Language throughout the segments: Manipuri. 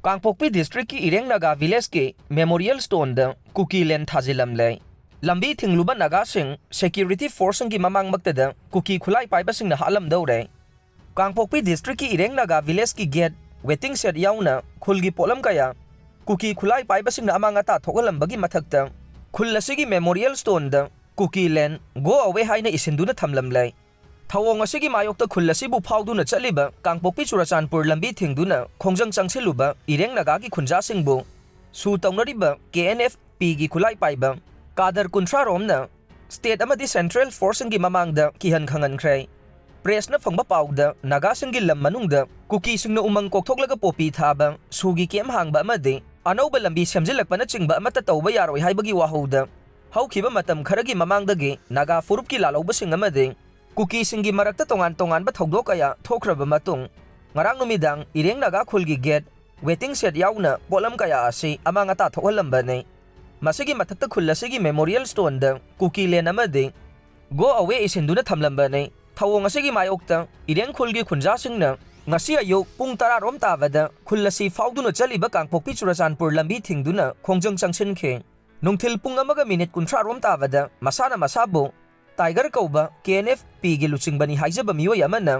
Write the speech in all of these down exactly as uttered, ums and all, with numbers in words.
ꯀꯥꯡꯄꯣꯛꯄꯤ ꯗꯤꯁꯇ꯭ꯔꯤꯛꯀꯤ ꯏꯔꯦꯡ ꯅꯥꯒꯥ ꯚꯤꯂꯦꯖꯀꯤ ꯃꯦꯃꯣꯔꯤꯌꯦꯜ ꯁ꯭ꯇꯣꯟꯗ ꯀꯨꯀꯤ ꯂꯦꯟ ꯊꯥꯖꯤꯜꯂꯝꯂꯦ꯫ ꯂꯝꯕꯤ ꯊꯤꯡꯂꯨꯕ ꯅꯥꯒꯥꯁꯤꯡ ꯁꯦꯀ꯭ꯌꯨꯔꯤꯇꯤ ꯐꯣꯔꯁꯁꯤꯡꯒꯤ ꯃꯃꯥꯡꯃꯛꯇꯗ ꯀꯨꯀꯤ ꯈꯨꯠꯂꯥꯏ ꯄꯥꯏꯕꯁꯤꯡꯅ ꯍꯥꯠꯂꯝꯗꯧꯔꯦ꯫ ꯀꯥꯡꯄꯣꯛꯄꯤ ꯗꯤꯁꯇ꯭ꯔꯤꯛꯀꯤ ꯏꯔꯦꯡ ꯅꯥꯒꯥ ꯚꯤꯂꯦꯖꯀꯤ ꯒꯦꯠ, ꯋꯦꯇꯤꯡ ꯁꯦꯗ ꯌꯥꯎꯅ ꯈꯨꯜꯒꯤ ꯄꯣꯠꯂꯝ ꯀꯌꯥ ꯀꯨꯀꯤ ꯈꯨꯠꯂꯥꯏ ꯄꯥꯏꯕꯁꯤꯡꯅ ꯑꯃꯥꯡ ꯑꯇꯥ ꯊꯣꯛꯍꯜꯂꯝꯕꯒꯤ ꯃꯊꯛꯇ, ꯈꯨꯜ ꯑꯁꯤꯒꯤ ꯃꯦꯃꯣꯔꯤꯌꯦꯜ ꯁ꯭ꯇꯣꯟꯗ "ꯀꯨꯀꯤ ꯂꯦꯟ, ꯒꯣ ꯑꯋꯦ" ꯍꯥꯏꯅ ꯏꯁꯤꯟꯗꯨꯅ ꯊꯝꯂꯝꯂꯦ꯫ ꯊꯧꯑꯣꯡ ꯑꯁꯤꯒꯤ ꯃꯥꯌꯣꯛꯇ ꯈꯨꯜ ꯑꯁꯤꯕꯨ ꯐꯥꯎꯗꯨꯅ ꯆꯠꯂꯤꯕ ꯀꯥꯡꯄꯣꯛꯄꯤ ꯆꯨꯔꯆꯥꯟꯄꯨꯔ ꯂꯝꯕꯤ ꯊꯤꯡꯗꯨꯅ ꯈꯣꯡꯖꯪ ꯆꯪꯁꯤꯜꯂꯨꯕ ꯏꯔꯦꯡ ꯅꯥꯒꯥꯒꯤ ꯈꯨꯟꯖꯥꯁꯤꯡꯕꯨ ꯁꯨ ꯇꯧꯅꯔꯤꯕ ꯀꯦ ꯑꯦꯟ ꯑꯦꯐ ꯄꯤꯒꯤ ꯈꯨꯠꯂꯥꯏ ꯄꯥꯏꯕ ꯀꯥꯗꯔ ꯀꯨꯟꯊ꯭ꯔꯥ ꯔꯣꯝꯅ ꯁ꯭ꯇꯦꯠ ꯑꯃꯗꯤ ꯁꯦꯟꯇ꯭ꯔꯦꯜ ꯐꯣꯔꯁꯁꯤꯡꯒꯤ ꯃꯃꯥꯡꯗ ꯀꯤꯍꯟ ꯈꯪꯍꯟꯈ꯭ꯔꯦ꯫ ꯄ꯭ꯔꯦꯁꯅ ꯐꯪꯕ ꯄꯥꯎꯗ ꯅꯥꯒꯥꯁꯤꯡꯒꯤ ꯂꯝ ꯃꯅꯨꯡꯗ ꯀꯨꯀꯤꯁꯤꯡꯅ ꯎꯃꯪ ꯀꯣꯛꯊꯣꯛꯂꯒ ꯄꯣꯄꯤ ꯊꯥꯕ, ꯁꯨꯒꯤ ꯀꯦꯝ ꯍꯥꯡꯕ ꯑꯃꯗꯤ ꯑꯅꯧꯕ ꯂꯝꯕꯤ ꯁꯦꯝꯖꯤꯜꯂꯛꯄꯅꯆꯤꯡꯕ ꯑꯃꯠꯇ ꯇꯧꯕ ꯌꯥꯔꯣꯏ ꯍꯥꯏꯕꯒꯤ ꯋꯥꯍꯧꯗ ꯍꯧꯈꯤꯕ ꯃꯇꯝ ꯈꯔꯒꯤ ꯃꯃꯥꯡꯗꯒꯤ ꯅꯥꯒꯥ ꯐꯨꯔꯨꯞꯀꯤ ꯂꯥꯜꯍꯧꯕꯁꯤꯡ ꯑꯃꯗꯤ ꯀꯨꯀꯤꯁꯤꯡꯒꯤ ꯃꯔꯛꯇ ꯇꯣꯉꯥꯟ ꯇꯣꯉꯥꯟꯕ ꯊꯧꯗꯣꯛ ꯀꯌꯥ ꯊꯣꯛꯈ꯭ꯔꯕ ꯃꯇꯨꯡ, ꯉꯔꯥꯡ ꯅꯨꯃꯤꯗꯥꯡ ꯏꯔꯦꯡ ꯅꯥꯒꯥ ꯈꯨꯜꯒꯤ ꯒꯦꯠ, ꯋꯦꯇꯤꯡ ꯁꯦꯗ ꯌꯥꯎꯅ ꯄꯣꯠꯂꯝ ꯀꯌꯥ ꯑꯁꯤ ꯑꯃꯥꯡ ꯑꯇꯥ ꯊꯣꯛꯍꯜꯂꯝꯕꯅꯤ꯫ ꯃꯁꯤꯒꯤ ꯃꯊꯛꯇ ꯈꯨꯜ ꯑꯁꯤꯒꯤ ꯃꯦꯃꯣꯔꯤꯌꯦꯜ ꯁ꯭ꯇꯣꯟꯗ "ꯀꯨꯀꯤ ꯂꯦꯟ" ꯑꯃꯗꯤ "ꯒꯣ ꯑꯋꯦ" ꯏꯁꯤꯟꯗꯨꯅ ꯊꯝꯂꯝꯕꯅꯤ꯫ ꯊꯧꯑꯣꯡ ꯑꯁꯤꯒꯤ ꯃꯥꯌꯣꯛꯇ ꯏꯔꯦꯡ ꯈꯨꯜꯒꯤ ꯈꯨꯟꯖꯥꯁꯤꯡꯅ ꯉꯁꯤ ꯑꯌꯨꯛ ꯄꯨꯡ ꯇꯔꯥ ꯔꯣꯝ ꯇꯥꯕꯗ ꯈꯨꯜ ꯑꯁꯤ ꯐꯥꯎꯗꯨꯅ ꯆꯠꯂꯤꯕ ꯀꯥꯡꯄꯣꯛꯄꯤ ꯆꯨꯔꯆꯥꯟꯄꯨꯔ ꯂꯝꯕꯤ ꯊꯤꯡꯗꯨꯅ ꯈꯣꯡꯖꯪ ꯆꯪꯁꯤꯟꯈꯤ꯫ ꯅꯨꯡꯊꯤꯜ ꯄꯨꯡ ꯑꯃꯒ ꯃꯤꯅꯤꯠ ꯀꯨꯟꯊ꯭ꯔꯥ ꯔꯣꯝ ꯇꯥꯕꯗ ꯃꯁꯥꯅ ꯃꯁꯥꯕꯨ ꯇꯥꯏꯒꯔ ꯀꯧꯕ ꯀꯦ ꯑꯦꯟ ꯑꯦꯐ ꯄꯤꯒꯤ ꯂꯨꯆꯤꯡꯕꯅꯤ ꯍꯥꯏꯖꯕ ꯃꯤꯑꯣꯏ ꯑꯃꯅ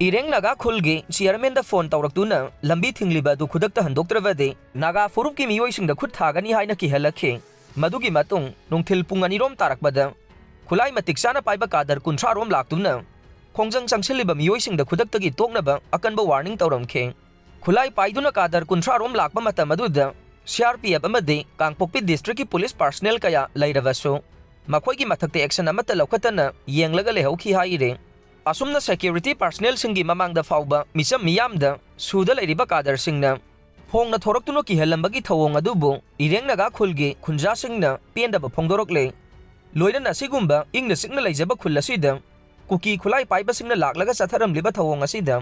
ꯏꯔꯦꯡ ꯅꯥꯒꯥ ꯈꯨꯜꯒꯤ ꯆꯤꯌꯔꯃꯦꯟꯗ ꯐꯣꯟ ꯇꯧꯔꯛꯇꯨꯅ ꯂꯝꯕꯤ ꯊꯤꯡꯂꯤꯕ ꯑꯗꯨ ꯈꯨꯗꯛꯇ ꯍꯟꯗꯣꯛꯇ꯭ꯔꯕꯗꯤ ꯅꯥꯒꯥ ꯐꯨꯔꯨꯞꯀꯤ ꯃꯤꯑꯣꯏꯁꯤꯡꯗ ꯈꯨꯠ ꯊꯥꯒꯅꯤ ꯍꯥꯏꯅ ꯀꯤꯍꯜꯂꯛꯈꯤ꯫ ꯃꯗꯨꯒꯤ ꯃꯇꯨꯡ ꯅꯨꯡꯊꯤꯜ ꯄꯨꯡ ꯑꯅꯤ ꯔꯣꯝ ꯇꯥꯔꯛꯄꯗ ꯈꯨꯠꯂꯥꯏ ꯃꯇꯤꯛ ꯆꯥꯅ ꯄꯥꯏꯕ ꯀꯥꯗꯔ ꯀꯨꯟꯊ꯭ꯔꯥ ꯔꯣꯝ ꯂꯥꯛꯇꯨꯅ ꯈꯣꯡꯖꯪ ꯆꯪꯁꯤꯜꯂꯤꯕ ꯃꯤꯑꯣꯏꯁꯤꯡꯗ ꯈꯨꯗꯛꯇꯒꯤ ꯇꯣꯛꯅꯕ ꯑꯀꯟꯕ ꯋꯥꯔꯅꯤꯡ ꯇꯧꯔꯝꯈꯤ꯫ ꯈꯨꯠꯂꯥꯏ ꯄꯥꯏꯗꯨꯅ ꯀꯥꯗꯔ ꯀꯨꯟꯊ꯭ꯔꯥ ꯔꯣꯝ ꯂꯥꯛꯄ ꯃꯇꯝ ꯑꯗꯨꯗ ꯁꯤ ꯑꯥꯔ ꯄꯤ ꯑꯦꯐ ꯑꯃꯗꯤ ꯀꯥꯡꯄꯣꯛꯄꯤ ꯗꯤꯁꯇ꯭ꯔꯤꯛꯀꯤ ꯄꯨꯂꯤꯁ ꯄꯥꯔꯁꯅꯦꯜ ꯀꯌꯥ ꯂꯩꯔꯕꯁꯨ ꯃꯈꯣꯏꯒꯤ ꯃꯊꯛꯇ ꯑꯦꯛꯁꯟ ꯑꯃꯠꯇ ꯂꯧꯈꯠꯇꯅ ꯌꯦꯡꯂꯒ ꯂꯩꯍꯧꯈꯤ ꯍꯥꯏꯔꯤ꯫ ꯑꯁꯨꯝꯅ ꯁꯦꯀ꯭ꯌꯨꯔꯤꯇꯤ ꯄꯥꯔꯁꯅꯦꯜꯁꯤꯡꯒꯤ ꯃꯃꯥꯡꯗ ꯐꯥꯎꯕ ꯃꯤꯆꯝ ꯃꯤꯌꯥꯝꯗ ꯁꯨꯗ ꯂꯩꯔꯤꯕ ꯀꯥꯗꯔꯁꯤꯡꯅ ꯐꯣꯡꯅ ꯊꯣꯔꯛꯇꯨꯅ ꯀꯤꯍꯜꯂꯝꯕꯒꯤ ꯊꯧꯑꯣꯡ ꯑꯗꯨꯕꯨ ꯏꯔꯦꯡ ꯅꯥꯒꯥ ꯈꯨꯜꯒꯤ ꯈꯨꯟꯖꯥꯁꯤꯡꯅ ꯄꯦꯟꯗꯕ ꯐꯣꯡꯗꯣꯔꯛꯂꯦ꯫ ꯂꯣꯏꯅꯅ ꯑꯁꯤꯒꯨꯝꯕ ꯏꯪꯅ ꯆꯤꯛꯅ ꯂꯩꯖꯕ ꯈꯨꯜ ꯑꯁꯤꯗ ꯀꯨꯀꯤ ꯈꯨꯠꯂꯥꯏ ꯄꯥꯏꯕꯁꯤꯡꯅ ꯂꯥꯛꯂꯒ ꯆꯠꯊꯔꯝꯂꯤꯕ ꯊꯧꯑꯣꯡ ꯑꯁꯤꯗ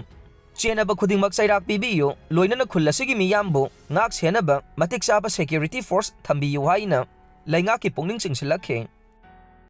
ꯆꯦꯟꯅꯕ ꯈꯨꯗꯤꯡꯃꯛ ꯆꯩꯔꯥꯛ ꯄꯤꯕꯤꯌꯨ, ꯂꯣꯏꯅꯅ ꯈꯨꯜ ꯑꯁꯤꯒꯤ ꯃꯤꯌꯥꯝꯕꯨ ꯉꯥꯛ ꯁꯦꯟꯅꯕ ꯃꯇꯤꯛ ꯆꯥꯕ ꯁꯦꯀ꯭ꯌꯨꯔꯤꯇꯤ ꯐꯣꯔꯁ ꯊꯝꯕꯤꯌꯨ ꯍꯥꯏꯅ ꯂꯩꯉꯥꯛꯀꯤ ꯄꯨꯛꯅꯤꯡ ꯆꯤꯡꯁꯤꯜꯂꯛꯈꯤ꯫